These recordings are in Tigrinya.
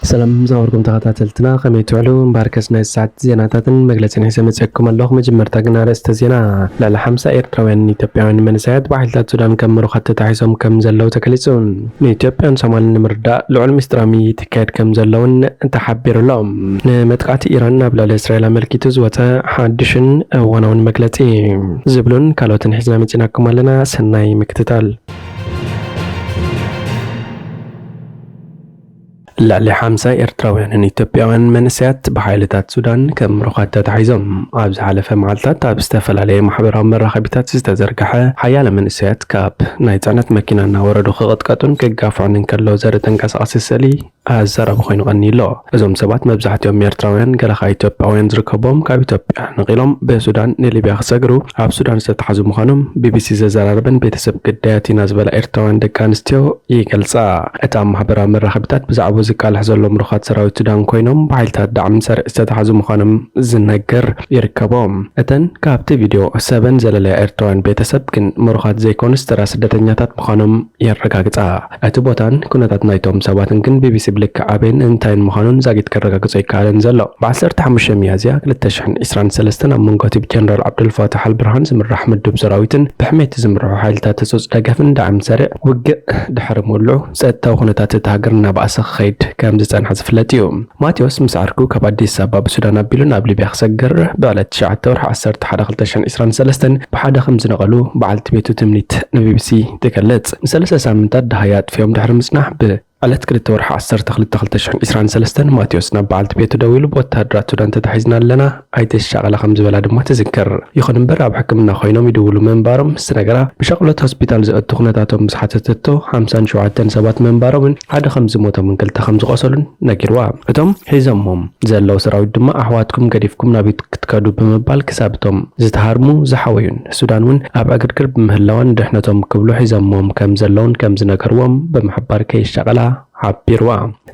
ሰላም ዝኸበርኩም ተኸታተልትና፣ ከመይ ትውዕሉ? እምበኣርከስ ናይ ሰዓት ዜናታትን መግለጺን ሒዘ መጺኣኩም ኣለኹ። መጀመርታ ግን ኣርእስተ ዜና። ልዕሊ ሓምሳ ኤርትራውያንን ኢትዮጵያውያንን መንእሰያት ብሓይልታት ሱዳን ከም ምሩኻት ተታሒዞም ከም ዘለዉ ተገሊጹ። ንኢትዮጵያን ሶማልን ንምርዳእ ልዑል ምስጢራዊ ምይይጥ ይካየድ ከም ዘለውን ተሓቢሩ ኣሎ። ንመጥቃዕቲ ኢራን ኣብ ልዕሊ እስራኤል ኣመልኪቱ ዝወጸ ሓድሽን እዋናውን መግለጺ ዝብሉን ካልኦትን ሒዝና መጺናኩም ኣለና። ሰናይ ምክትታል። ልዕሊ ሓምሳ ኤርትራውያንን ኢትዮጵያውያንን መንእሰያት ብሓይልታት ሱዳን ከም ምሩኻት ተታሒዞም። ኣብ ዝሓለፈ መዓልታት ኣብ ዝተፈላለየ ማሕበራዊ መራኸቢታት ዝተዘርግሐ ሓያለ መንእሰያት ካብ ናይ ጽዕነት መኪና እናወረዱ ክቕጥቀጡን ክጋፍዑን እንከለዉ ዘርኢ ተንቀሳቓሲ ስእሊ ኣዘራቢ ኮይኑ ቀንዩ ኣሎ። እዞም ሰባት መብዛሕትኦም ኤርትራውያን፣ ገለ ኸኣ ኢትዮጵያውያን ዝርከብዎም፣ ካብ ኢትዮጵያ ነቒሎም ብሱዳን ንሊብያ ክሰግሩ ኣብ ሱዳን ዝተታሕዙ ምዃኖም ቢቢሲ ዘዘራረበን ቤተሰብ ግዳያት ኢና ዝበላ ኤርትራውያን ደቂ ኣንስትዮ ይገልጻ። እቲ ኣብ ማሕበራዊ መራኸቢታት ብዛዕባኡ ዝቃላሕ ዘሎ ምሩኻት ሰራዊት ሱዳን ኮይኖም ብሓይልታት ዳዕምን ሰሪዕ ዝተታሕዙ ምዃኖም ዝነገር ይርከቦም። እተን ካብቲ ቪድዮ ሰበን ዘለለያ ኤርትራውያን ቤተሰብ ግን ምሩኻት ዘይኮኑስ ተራ ስደተኛታት ምዃኖም የረጋግጻ። እቲ ቦታን ኩነታት ናይቶም ሰባትን ግን ቢቢሲ ብልክዕ ኣበይን እንታይን ምዃኑን ዛጊት ከረጋግጾ ኣይከኣለን ዘሎ። ብ ዓሰርተ ሓሙሽተ ሚያዝያ ክልተ ሽሕን ዕስራን ሰለስተን ኣብ መንጎ እቲ ብጀነራል ዓብደልፋታሕ ኣልብርሃን ዝምራሕ ምዱብ ሰራዊትን ብሕሜቲ ዝምርሑ ሓይልታት ህጹጽ ደገፍን ዳዕም ሰሪዕ ውግእ ድሕሪ ምውልዑ፣ ጸጥታዊ ኩነታት እታ ሃገር እናበኣሰ ክኸይድ ከም ዝጸንሐ ዝፍለጥ እዩ። ማቴዎስ ምስ ዓርኩ ካብ ኣዲስ ኣበባ ብሱዳን ኣቢሉ ናብ ሊብያ ክሰግር ብዕለት ትሽዓተ ወርሒ ዓሰርተ ሓደ ክልተ ሽሕን ዕስራን ሰለስተን ብሓደ ከም ዝነቐሉ በዓልቲ ቤቱ ትምኒት ንቢቢሲ ትገልጽ። ንሰለስተ ሳምንታት ደሃይ ኣጥፊኦም ድሕሪ ምጽናሕ ብዕለት ክልተ ወርሒ ዓሰርተ ክልተ ክልተ ሽሕን ዕስራን ሰለስተን ማቴዎስ ናብ በዓልቲ ቤቱ ደዊሉ ብወተሃደራት ሱዳን ተታሒዝና ኣለና ኣይትሻቐላ ከም ዝበላ ድማ ትዝክር። ይኹን እምበር ኣብ ሕክምና ኮይኖም ይድውሉ ምንባሮም ምስ ተነገራ ብሻቕሎት ሆስፒታል ዘእቱ ኩነታቶም ምስ ሓተተቶ ሓምሳን ሸውዓተን ሰባት ምንባሮምን ሓደ ከም ዝሞቶምን ክልተ ከም ዝቖሰሉን ነጊርዋ። እቶም ሒዞሞም ዘለዉ ሰራዊት ድማ ኣሕዋትኩም ገዲፍኩም ናበይ ክትከዱ ብምባል ክሳብ እቶም ዝተሃርሙ ዝሓወዩን ሱዳን እውን ኣብ ዕግርግር ብምህላዋን ድሕነቶም ክብሉ ሒዞሞም ከም ዘለውን ከም ዝነገርዎም ብምሕባር ከይሻቐላ ሓቢርዋ።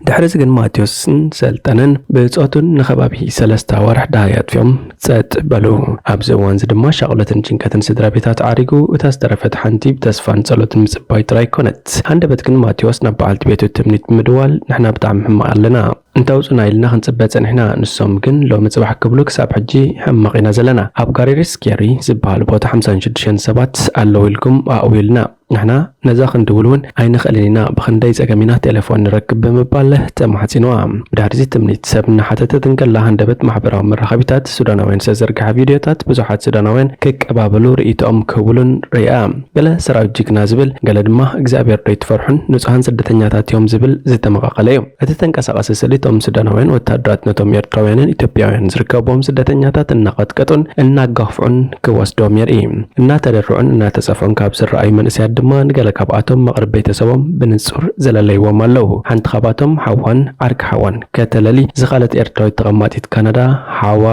ድሕሪ እዚ ግን ማቴዎስን ሰልጠነን ብጾቱን ንከባቢ ሰለስተ ኣዋርሕ ደሃይ ኣጥፊኦም ጸጥ በሉ። ኣብዚ እዋን እዚ ድማ ሻቕሎትን ጭንቀትን ስድራ ቤታት ዓሪጉ፣ እታ ዝተረፈት ሓንቲ ብተስፋን ጸሎትን ምጽባይ ጥራይ ኮነት። ሃንደበት ግን ማቴዎስ ናብ በዓልቲ ቤቱ ትምኒት ብምድዋል፣ "ንሕና ብጣዕሚ ሕማቕ ኣለና። እንተውጹና ኢልና ክንጽበ ጸኒሕና፣ ንሶም ግን ሎሚ ጽባሕ ክብሉ ክሳብ ሕጂ ሕማቕ ኢና ዘለና። ኣብ ጋሪሪስ ኬሪ ዝበሃል ቦታ ሓምሳን ሽዱሽተን ሰባት ኣለዉ ኢልኩም ኣእውዩልና። ንሕና ነዛ ክንድውል እውን ኣይንኽእልን ኢና። ብኽንደይ ጸገም ኢና ቴሌፎን ንረክብ?" ብምባል ተማሕጺንዋ። ብድሕሪዚ ትምኒት ሰብ እናሓተተት እንከላ፣ ሃንደበት ማሕበራዊ መራኸቢታት ሱዳናውያን ዝተዘርግሐ ቪድዮታት ብዙሓት ሱዳናውያን ክቀባበሉ፣ ርእይቶኦም ክህብሉን ርእያ። ገለ "ሰራዊት ጅግና" ዝብል፣ ገለ ድማ "እግዚኣብሔር ዶ ኣይትፈርሑን? ንጹሃን ስደተኛታት እዮም" ዝብል ዝተመቓቐለ እዩ። እቲ ተንቀሳቓሲ ስእሊ እቶም ሱዳናውያን ወተሃደራት ነቶም ኤርትራውያንን ኢትዮጵያውያንን ዝርከብዎም ስደተኛታት እናቐጥቀጡን እናጋፍዑን ክወስዶም የርኢ። እናተደርዑን እናተጸፍዑን ካብ ዝረኣዩ መንእሰያት ድማ ንገለ ካብኣቶም መቕርብ ቤተሰቦም ብንጹር ዘለለይዎም ኣለዉ። ሓንቲ ካብኣቶም ሓዋን ዓርኪ ሓዋን ከተለሊ ዝኻለት ኤርትራዊት ተቐማጢት ካናዳ ሓዋ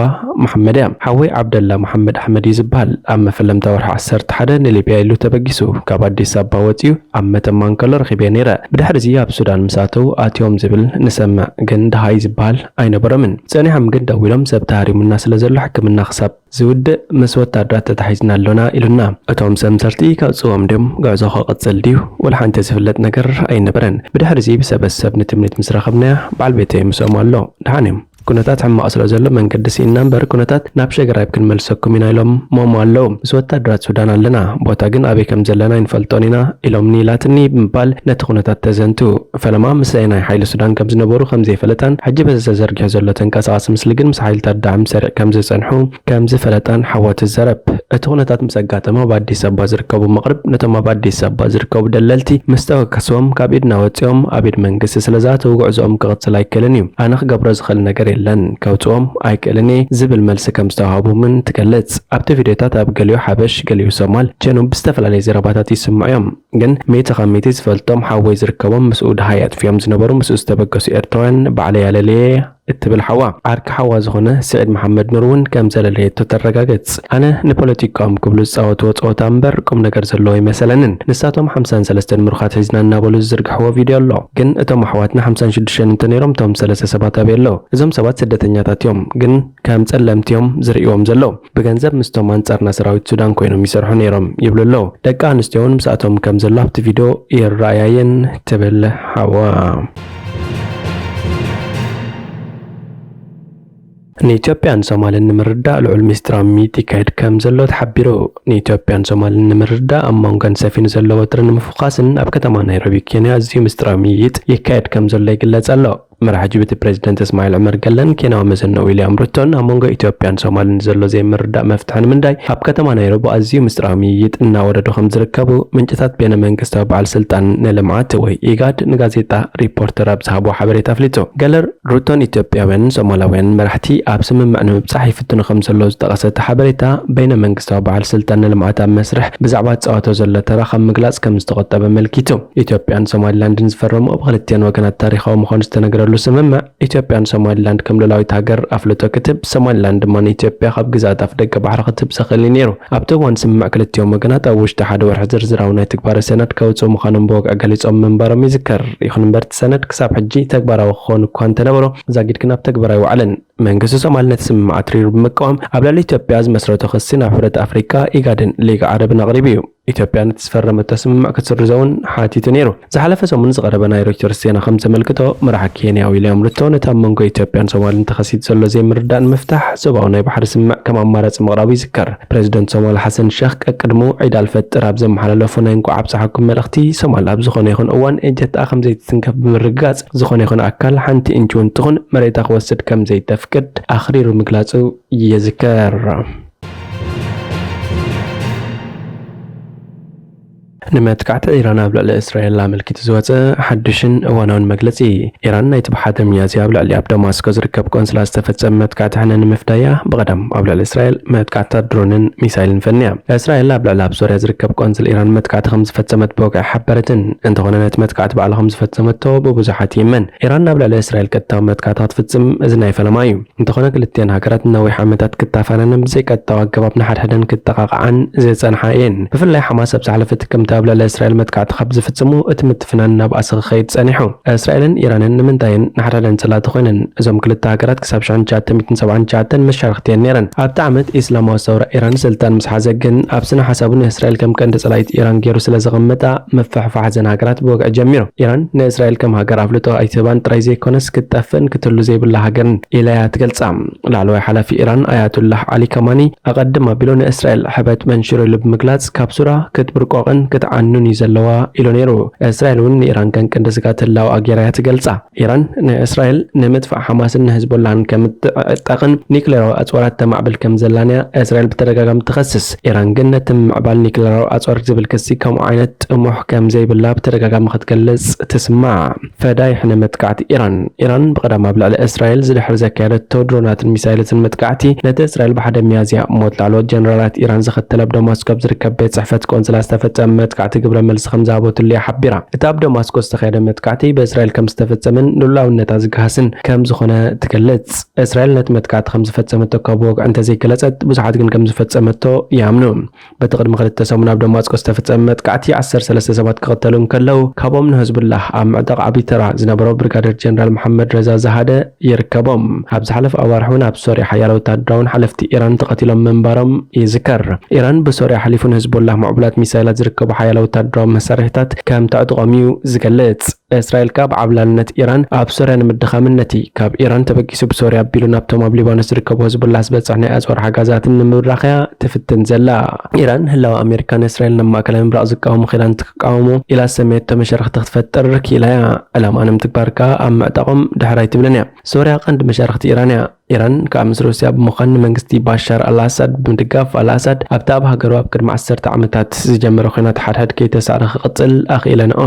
መሓመድ እያ። ሓወይ ዓብደላ መሓመድ ኣሕመድ እዩ ዝበሃል። ኣብ መፈለምታ ወርሒ ዓሰርተ ሓደ ንሊብያ ኢሉ ተበጊሱ ካብ ኣዲስ ኣበባ ወጺኡ ኣብ መተማ እንከሎ ረኺበዮ ነይረ። ብድሕሪዚ ኣብ ሱዳን ምስ ኣተዉ ኣትዮም ዝብል ንሰምዕ፣ ግን ደሃይ ዝበሃል ኣይነበሮምን። ጸኒሖም ግን ደዊሎም ሰብ ተሃሪሙና ስለ ዘሎ ሕክምና ክሳብ ዝውድእ ምስ ወታደራት ተታሒዝና ኣሎና ኢሉና። እቶም ሰምሰርቲ ከውጽዎም ድዮም? ጉዕዞ ክቕጽል ድዩ? ወላ ሓንቲ ዝፍለጥ ነገር ኣይነበረን። ብድሕሪዚ ብሰበሰብ ንትምኒት ምስ ረኸብናያ በዓል ቤተይ ምስኦም ኣሎ። ደሓን እዮም። ኩነታት ሕማቕ ስለ ዘሎ መንገዲ ስኢንና እምበር፣ ኩነታት ናብ ሸግራይብ ክንመልሰኩም ኢና ኢሎሞም ኣለዉ። ምስ ወታደራት ሱዳን ኣለና፣ ቦታ ግን ኣበይ ከም ዘለና ኣይንፈልጦን ኢና ኢሎምኒ ኢላትኒ ብምባል ነቲ ኩነታት ተዘንቱ። ፈለማ ምስ ኣየናይ ሓይሊ ሱዳን ከም ዝነበሩ ከም ዘይፈለጣን፣ ሕጂ በዚ ተዘርጊሑ ዘሎ ተንቀሳቓሲ ምስሊ ግን ምስ ሓይልታት ዳዕም ሰሪዕ ከም ዝጸንሑ ከም ዝፈለጣን ሓዋ ትዛረብ። እቲ ኩነታት ምስ ኣጋጠመ ኣብ ኣዲስ ኣበባ ዝርከቡ መቕርብ ነቶም ኣብ ኣዲስ ኣበባ ዝርከቡ ደለልቲ ምስ ተወከስዎም ካብ ኢድና ወጺኦም ኣብ ኢድ መንግስቲ ስለ ዝኣተዉ ጉዕዞኦም ክቕጽል ኣይክእልን እዩ። ኣነ ክገብሮ ዝኽእል ነገር የለን፣ ከውጽኦም ኣይክእልን እየ ዝብል መልሲ ከም ዝተዋህቦም እውን ትገልጽ። ኣብቲ ቪድዮታት ኣብ ገሊኡ ሓበሽ፣ ገሊኡ ሶማል፣ ጀኑብ ብዝተፈላለየ ዘረባታት ይስምዑ እዮም። ግን ሚእቲ ካብ ሚእቲ ዝፈልጦም ሓወይ ዝርከቦም ምስኡ ደሃይ ኣጥፊኦም ዝነበሩ ምስኡ ዝተበገሱ ኤርትራውያን ባዕለይ ኣለልየ እትብል ሓዋ። ዓርኪ ሓዋ ዝኾነ ስዒድ መሓመድ ኑር እውን ከም ዘለለየቶ ተረጋግጽ። ኣነ ንፖለቲካኦም ክብሉ ዝጻወትዎ ጸወታ እምበር ቁም ነገር ዘለዎ ኣይመሰለንን። ንሳቶም ሓምሳን ሰለስተን ምሩኻት ሒዝና እናበሉ ዝዝርግሕዎ ቪድዮ ኣሎ። ግን እቶም ኣሕዋትና ሓምሳን ሽዱሽተን እንተነይሮም እቶም ሰለስተ ሰባት ኣበይ ኣለዉ? እዞም ሰባት ስደተኛታት እዮም፣ ግን ከም ጸለምቲ እዮም ዝርእይዎም ዘለዉ። ብገንዘብ ምስቶም ኣንጻርና ሰራዊት ሱዳን ኮይኖም ይሰርሑ ነይሮም ይብሉ ኣለዉ። ደቂ ኣንስትዮ እውን ምስኣቶም ከም ዘሎ ኣብቲ ቪድዮ ይረኣያ እየን ትብል ሓዋ። ንኢትዮጵያን ሶማልን ንምርዳእ ልዑል ምስጢራዊ ምይይጥ ይካየድ ከም ዘሎ ተሓቢሩ። ንኢትዮጵያን ሶማልን ንምርዳእ ኣብ መንጎን ሰፊኑ ዘሎ ወጥሪ ንምፍዃስን ኣብ ከተማ ናይሮቢ ኬንያ ኣዝዩ ምስጢራዊ ምይይጥ ይካየድ ከም ዘሎ ይግለጽ ኣሎ። መራሒ ጅቡቲ ፕሬዚደንት እስማዒል ዑመር ገለን ኬንያዊ መዘንኡ ዊልያም ሩቶን ኣብ መንጎ ኢትዮጵያን ሶማልን ዘሎ ዘይምርዳእ መፍትሒ ንምንዳይ ኣብ ከተማ ናይሮቢ ኣዝዩ ምስጢራዊ ምይይጥ እናወረዱ ከም ዝርከቡ ምንጭታት ቤነ መንግስታዊ በዓል ስልጣን ንልምዓት ወይ ኢጋድ ንጋዜጣ ሪፖርተር ኣብ ዝሃብዎ ሓበሬታ ኣፍሊጡ። ገለር ሩቶን ኢትዮጵያውያንን ሶማላውያንን መራሕቲ ኣብ ስምምዕ ንምብጻሕ ይፍትኑ ከም ዘለዉ ዝጠቐሰ እቲ ሓበሬታ፣ በይነ መንግስታዊ በዓል ስልጣን ንልምዓት ኣብ መስርሕ ብዛዕባ ዝጻወቶ ዘሎ ተራ ካብ ምግላጽ ከም ዝተቖጠበ ኣመልኪቱ። ኢትዮጵያን ሶማሊላንድን ዝፈረምኦ ብክልቲአን ወገናት ታሪኻዊ ምዃኑ ዝተነገረሉ ስምምዕ፣ ኢትዮጵያን ሶማሊላንድ ከም ሉላዊት ሃገር ኣፍልጦ ክትህብ፣ ሶማሊላንድ ድማ ንኢትዮጵያ ካብ ግዝኣት ኣፍደገ ባሕሪ ክትህብ ዘኽእል እዩ ነይሩ። ኣብቲ እዋን ስምምዕ ክልቲኦም ወገናት ኣብ ውሽጢ ሓደ ወርሒ ዝርዝራዊ ናይ ትግባረ ሰነድ ከውጽኡ ምዃኖም ብወግዒ ገሊጾም ምንባሮም ይዝከር። ይኹን እምበር እቲ ሰነድ ክሳብ ሕጂ ተግባራዊ ክኸውን እኳ እንተነበሮ ዛጊድ ግን ኣብ ተግባር ኣይወዓለን። መንግስቲ ሶማል ነቲ ስምምዕ ኣትሪሩ ብምቅዋም ኣብ ልዕሊ ኢትዮጵያ ዝመስረቶ ክሲ ናብ ሕብረት ኣፍሪቃ፣ ኢጋድን ሊግ ዓረብን ኣቕሪቡ እዩ። ኢትዮጵያ ነቲ ዝፈረመቶ ስምምዕ ክትስርዞ እውን ሓቲቱ ነይሩ። ዝሓለፈ ሰሙን ዝቐረበ ናይ ሮይተርስ ዜና ከም ዘመልክቶ፣ መራሒ ኬንያ ዊልያም ሩቶ ነቲ ኣብ መንጎ ኢትዮጵያን ሶማልን ተኸሲቱ ዘሎ ዘይምርዳእ ንምፍታሕ ዞባዊ ናይ ባሕሪ ስምምዕ ከም ኣማራጺ ምቕራቡ ይዝከር። ፕሬዚደንት ሶማል ሓሰን ሸኽ ቀቅድሙ ዒድ ኣልፈጥር ኣብ ዘመሓላለፎ ናይ እንቋዕ ኣብጽሓኩም መልእኽቲ፣ ሶማል ኣብ ዝኾነ ይኹን እዋን እጀትኣ ከም ዘይትትንከፍ ብምርግጋጽ፣ ዝኾነ ይኹን ኣካል ሓንቲ ኢንች እውን ትኹን መሬታ ክወስድ ከም ዘይተፍቅድ ኣኽሪሩ ምግላጹ ይዝከር። ንመጥቃዕቲ ኢራን ኣብ ልዕሊ እስራኤል ኣመልኪቱ ዝወጸ ሓድሽን እዋናውን መግለጺ። ኢራን ናይቲ ብሓደ ሚያዝያ ኣብ ልዕሊ ኣብ ደማስኮ ዝርከብ ቆንስላ ዝተፈጸመ መጥቃዕቲ ሕነ ንምፍዳያ ብቐዳም ኣብ ልዕሊ እስራኤል መጥቃዕትታት ድሮንን ሚሳይልን ፈንያ። እስራኤል ኣብ ልዕሊ ኣብ ሶርያ ዝርከብ ቆንስል ኢራን መጥቃዕቲ ከም ዝፈጸመት ብወግዒ ሓበረትን። እንተኾነ ነቲ መጥቃዕቲ ባዕላ ከም ዝፈጸመቶ ብብዙሓት ይእመን። ኢራን ኣብ ልዕሊ እስራኤል ቀጥታዊ መጥቃዕቲ ክትፍጽም እዚ ናይ ፈለማ እዩ። እንተኾነ ክልቲአን ሃገራት ንነዊሕ ዓመታት ክተፋነነን ብዘይቀጥታዊ ኣገባብ ንሓድሕደን ክጠቓቕዓን ዝጸንሓ እየን። ብፍላይ ሓማስ ኣብ ዝሓለፈ ጥቅምቲ ኣብ ልዕሊ እስራኤል መጥቃዕቲ ካብ ዝፍጽሙ እቲ ምትፍናን እናበኣሰ ክኸይድ ጸኒሑ። እስራኤልን ኢራንን ንምንታይ እየን ንሓድሕደን ጸላእቲ ኮይነን? እዞም ክልተ ሃገራት ክሳብ ሽሕን ትሽዓተ ሚእትን ሰብዓን ትሽዓተን መሻርኽቲ እየን ነይረን። ኣብቲ ዓመት ኢስላማዊ ሰውራ ኢራን ስልጣን ምስ ሓዘ ግን ኣብ ስነ ሓሳቡ ንእስራኤል ከም ቀንዲ ጸላኢት ኢራን ገይሩ ስለ ዘቐመጣ ምፍሕፋሕ እዘን ሃገራት ብወግዒ ጀሚሩ። ኢራን ንእስራኤል ከም ሃገር ኣፍልጦ ኣይትህባን ጥራይ ዘይኮነስ ክትጠፍእን ክትህሉ ዘይብላ ሃገርን ኢላ እያ ትገልጻ። ላዕለዋይ ሓላፊ ኢራን ኣያቱላህ ዓሊ ከማኒ ኣቐድም ኣቢሉ ንእስራኤል ሕበጥ መንሽሮ ኢሉ ብምግላጽ ካብ ሱራ ክትብርቆቕን ክትዓኑን እዩ ዘለዋ ኢሉ ነይሩ። እስራኤል እውን ንኢራን ከም ቀንዲ ስግኣት ህላወኣ ገይራ እያ ትገልጻ። ኢራን ንእስራኤል ንምጥፋእ ሓማስን ንህዝቦላህን ከም እትዕጠቕን ኒክሌራዊ ኣጽዋራት ተማዕብል ከም ዘላን እያ እስራኤል ብተደጋጋሚ ትኸስስ። ኢራን ግን ነቲ ምምዕባል ኒክሌራዊ ኣጽዋር ዝብል ክሲ ከምኡ ዓይነት ጥሙሕ ከም ዘይብላ ብተደጋጋሚ ክትገልጽ ትስማዕ። ፈዳይሕ ንመጥቃዕቲ ኢራን። ኢራን ብቐዳም ኣብ ልዕሊ እስራኤል ዝድሕር ዘካየደቶ ድሮናትን ሚሳይላትን መጥቃዕቲ ነቲ እስራኤል ብሓደ ሚያዝያ ሞት ላዕለዎት ጀነራላት ኢራን ዘኸተለ ኣብ ደማስቆ ኣብ ዝርከብ ቤት ጽሕፈት ቆንስላ ዝተፈጸመ መጥቃዕቲ ግብረ መልሲ ከም ዝሃበትሉ እያ ሓቢራ። እቲ ኣብ ደማስቆ ዝተኻየደ መጥቃዕቲ ብእስራኤል ከም ዝተፈጸመን ንሉዓላውነታ ዝገሃስን ከም ዝኾነ ትገልጽ። እስራኤል ነቲ መጥቃዕቲ ከም ዝፈጸመቶ ካብ ወግዒ እንተዘይገለጸት፣ ብዙሓት ግን ከም ዝፈጸመቶ ይኣምኑ። በቲ ቅድሚ ክልተ ሰሙን ኣብ ደማስቆ ዝተፈጸመ መጥቃዕቲ ዓሰርተ ሰለስተ ሰባት ክቕተሉ እንከለዉ፣ ካብኦም ንህዝቡላህ ኣብ ምዕጣቕ ዓቢ ተራ ዝነበሮ ብሪጋደር ጀነራል መሓመድ ረዛ ዛሃደ ይርከቦም። ኣብ ዝሓለፈ ኣዋርሕ እውን ኣብ ሶርያ ሓያሎ ወተሃደራውን ሓለፍቲ ኢራን ተቐቲሎም ምንባሮም ይዝከር። ኢራን ብሶርያ ሓሊፉ ንህዝቡላህ ምዕቡላት ሚሳይላት ዝርከቡ ሓያሎ ወተሃደራዊ መሳርሒታት ከም ተዕጥቖም እዩ ዝገልጽ። እስራኤል ካብ ዓብላልነት ኢራን ኣብ ሶርያ ንምድኻምን ነቲ ካብ ኢራን ተበጊሱ ብሶርያ ኣቢሉ ናብቶም ኣብ ሊባኖስ ዝርከቡ ህዝቡላህ ዝበጽሕ ናይ ኣጽዋር ሓጋዛትን ንምብራኽያ ትፍትን ዘላ። ኢራን ህላወ ኣሜሪካ ንእስራኤል ናብ ማእከላይ ምብራቕ ዝቃወሙ ኪዳን ትቃወሙ ኢላ ዝሰመየቶ መሻርኽቲ ክትፈጥር ክኢላ እያ። ዕላማ ንምትግባር ከኣ ኣብ ምዕጣቖም ድሕር ኣይትብልን እያ። ሶርያ ቀንዲ መሻርኽቲ ኢራን እያ። ኢራን ከኣ ምስ ሩስያ ብምዃን ንመንግስቲ ባሻር ኣልኣሳድ ብምድጋፍ፣ ኣልኣሳድ ኣብቲ ኣብ ሃገሩ ኣብ ቅድሚ ዓሰርተ ዓመታት ዝጀመረ ኲናት ሓድሕድ ከይተሳዕረ ክቕጽል ኣኽኢለንኦ።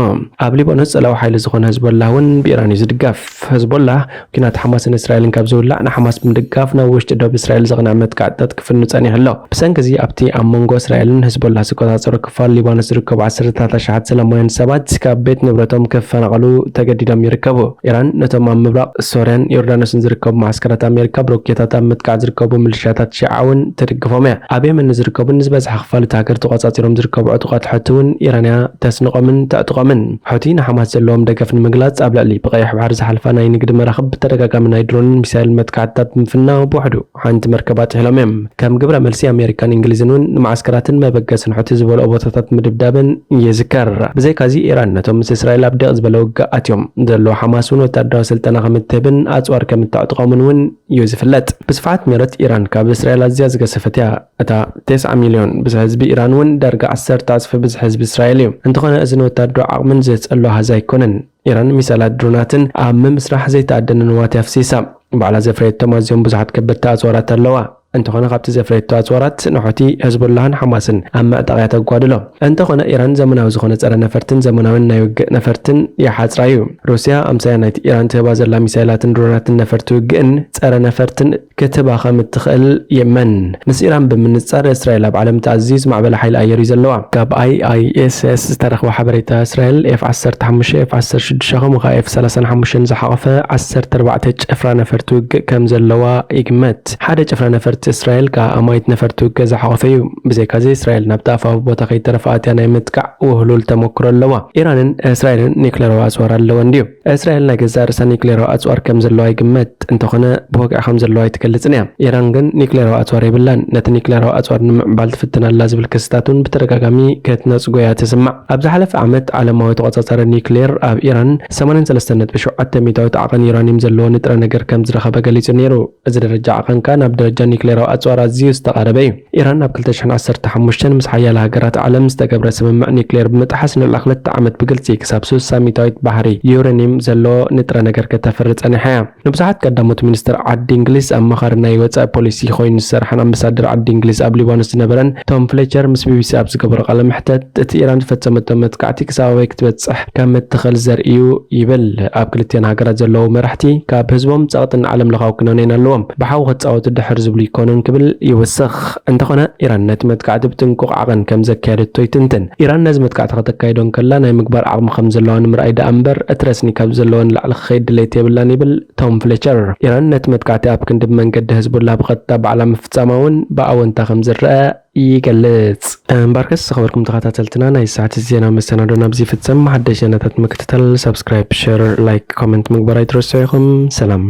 ኣብ ሊባኖስ ጸላዊ ሓይሊ ዝኾነ ህዝቦላህ እውን ብኢራን እዩ ዝድገፍ። ህዝቦላህ ኲናት ሓማስን እስራኤልን ካብ ዝውላዕ ንሓማስ ብምድጋፍ ናብ ውሽጢ ዶብ እስራኤል ዘቕንዕ መጥቃዕትታት ክፍኑ ጸኒሑ ኣሎ። ብሰንኪ እዚ ኣብቲ ኣብ መንጎ እስራኤልን ህዝቦላህ ዝቆጻጸሮ ክፋል ሊባኖስ ዝርከቡ ዓሰርተታት ኣሽሓት ሰላማውያን ሰባት ካብ ቤት ንብረቶም ክፈናቐሉ ተገዲዶም ይርከቡ። ኢራን ነቶም ኣብ ምብራቕ ሶርያን ዮርዳኖስን ዝርከቡ መዓስከራት ኣሜሪካ ብሮኬታት ኣብ ምጥቃዕ ዝርከቡ ሚሊሻታት ሺዓ እውን ትድግፎም እያ። ኣብ የመን ንዝርከቡን ንዝበዝሐ ክፋል እታ ሃገር ተቖጻጺሮም ዝርከቡ ዕጡቓት ሑቲ እውን ኢራን እያ ተስንቖምን ተዕጥቖምን። ሑቲ ንሓማስ ዘለዎ ደገፍ ንምግላጽ ኣብ ልዕሊ ብቐይሕ ባሕሪ ዝሓልፋ ናይ ንግዲ መራኽብ ብተደጋጋሚ ናይ ድሮንን ሚሳይል መጥቃዕትታት ብምፍናው ብውሕዱ ሓንቲ መርከብ ኣጥሒሎም እዮም። ከም ግብረ መልሲ ኣሜሪካን እንግሊዝን እውን ንመዓስከራትን መበገስን ሑቲ ዝበልኦ ቦታታት ምድብዳበን ይዝከር። ብዘይካዚ ኢራን ነቶም ምስ እስራኤል ኣብ ደቕ ዝበለ ውግእ ኣትዮም ዘለዉ ሓማስ እውን ወታደራዊ ስልጠና ከም እትህብን ኣጽዋር ከም እተዕጥቖምን እውን እዩ ዝፍለጥ። ብስፍሓት ምህረት ኢራን ካብ እስራኤል ኣዝያ ዝገሰፈት እያ። እታ ተስዓ ሚልዮን ብዝሒ ህዝቢ ኢራን እውን ዳርጋ ዓሰርተ ዕጽፊ ብዝሒ ህዝቢ እስራኤል እዩ። እንተኾነ እዚ ንወታደራዊ ዓቕምን ዘጽዕሎ ኣሃዝ ኣይኮነን። ኢራን ሚሳይላት ድሮናትን ኣብ ምምስራሕ ዘይተኣደነ ንዋት እያ ኣፍሲሳ። ባዕላ ዘፍረየቶም ኣዝዮም ብዙሓት ከበድቲ ኣጽዋራት ኣለዋ። እንተኾነ ካብቲ ዘፍረየቶ ኣጽዋራት ንሑቲ፣ ህዝቡላህን ሓማስን ኣብ ምዕጣቕ እያ ተጓድሎ። እንተኾነ ኢራን ዘመናዊ ዝኾነ ጸረ ነፈርትን ዘመናዊን ናይ ውግእ ነፈርትን ይሓጽራ እዩ። ሩስያ ኣምሳያ ናይቲ ኢራን ትህባ ዘላ ሚሳይላትን ድሮናትን ነፈርቲ ውግእን ጸረ ነፈርትን ክትህባ ከም እትኽእል ይእመን። ምስ ኢራን ብምንጻር እስራኤል ኣብ ዓለም እቲ ኣዝዩ ዝማዕበለ ሓይሊ ኣየር እዩ ዘለዋ። ካብ ኣይ ኣይ ኤስ ኤስ ዝተረኽበ ሓበሬታ እስራኤል ኤፍ ዓሰርተ ሓሙሽተ፣ ኤፍ ዓሰርተ ሽዱሽተ ከምኡ ከኣ ኤፍ ሰላሳን ሓሙሽተን ዝሓቖፈ ዓሰርተ ኣርባዕተ ጭፍራ ነፈርቲ ውግእ ከም ዘለዋ ይግመት። ሓደ ጭፍራ ነፈርቲ እስራኤል ከኣ ኣማኢት ነፈርቲ ውግእ ዝሓቖፈ እዩ። ብዘይካዚ እስራኤል ናብቲ ኣፋዊ ቦታ ከይተረፈ ኣትያ ናይ ምጥቃዕ ውህሉል ተመክሮ ኣለዋ። ኢራንን እስራኤልን ኒክሌራዊ ኣጽዋር ኣለወን ድዩ? እስራኤል ናይ ገዛእ ርእሳ ኒክሌራዊ ኣጽዋር ከም ዘለዋ ይግመት። እንተኾነ ብወግዒ ከም ዘለዋ ኣይትገልጽን እያ። ኢራን ግን ኒክሌራዊ ኣጽዋር የብላን። ነቲ ኒክሌራዊ ኣጽዋር ንምዕባል ትፍትን ኣላ ዝብል ክስታት እውን ብተደጋጋሚ ክትነጽጎ እያ ትስማዕ። ኣብ ዝሓለፈ ዓመት ዓለማዊ ተቖጻጻሪ ኒክሌር ኣብ ኢራን ሰማንያን ሰለስተን ነጥቢ ሸውዓተ ሚእታዊት ዓቐን ዩራኒየም ዘለዎ ንጥረ ነገር ከም ዝረኸበ ገሊጹ ነይሩ። እዚ ደረጃ ዓቐን ከኣ ናብ ደረጃ ኒክሌራዊ ኣጽዋር ኣዝዩ ዝተቓረበ እዩ። ኢራን ኣብ ክልተ ሽሕን ዓሰርተ ሓሙሽተን ምስ ሓያለ ሃገራት ዓለም ዝተገብረ ስምምዕ ኒክሌር ብምጥሓስ ንልዕሊ ክልተ ዓመት ብግልጺ ክሳብ ስሳ ሚእታዊት ባሕሪ ዩራኒየም ዘለዎ ንጥረ ነገር ከተፍሪ ጸኒሓ እያ። ንብዙሓት ቀዳሞት ሚኒስትር ዓዲ እንግሊዝ ኣማኻሪ ናይ ወጻኢ ፖሊሲ ኮይኑ ዝሰርሐን ኣምባሳደር ዓዲ እንግሊዝ ኣብ ሊባኖስ ዝነበረን ቶም ፍሌቸር ምስ ቢ ቢ ሲ ኣብ ዝገበሮ ቃለ መሕተት፣ እቲ ኢራን ዝፈጸመቶ መጥቃዕቲ ክሳብ ኣበይ ክትበጽሕ ከም እትኽእል ዘርኢ እዩ ይብል። ኣብ ክልቲኣን ሃገራት ዘለዉ መራሕቲ ካብ ህዝቦም ጸቕጥን ዓለም ለኻዊ ኩነኔን ኣለዎም። ብሓዊ ክጻወቱ ድሕር ዝብሉ ኣይኮኑን ክብል ይውስኽ። እንተኾነ ኢራን ነቲ መጥቃዕቲ ብጥንቁቕ ዓቐን ከም ዘካየደቶ ይትንትን። ኢራን ነዚ መጥቃዕቲ ከተካይዶ እንከላ ናይ ምግባር ዓቕሚ ከም ዘለዋ ንምርኣይ ደኣ እምበር እቲ ረስኒ ካብ ዘለወን ላዕሊ ክኸይድ ድሌት የብላን ይብል ቶም ፍሌቸር። ኢራን ነቲ መጥቃዕቲ ኣብ ክንዲ ብመንገዲ ህዝቡላ ብቐጥታ ባዕላ ምፍጻማ እውን ብኣወንታ ከም ዝረአ ይገልጽ። እምበርከስ ዝኸበርኩም ተኸታተልትና ናይ ሰዓት ዜና መሰናዶ ናብዚ ይፍጸም። ሓደሽ ዜናታት ምክትታል ሳብስክራይብ፣ ሸር፣ ላይክ፣ ኮመንት ምግባር ኣይትረስዑ ኢኹም። ሰላም።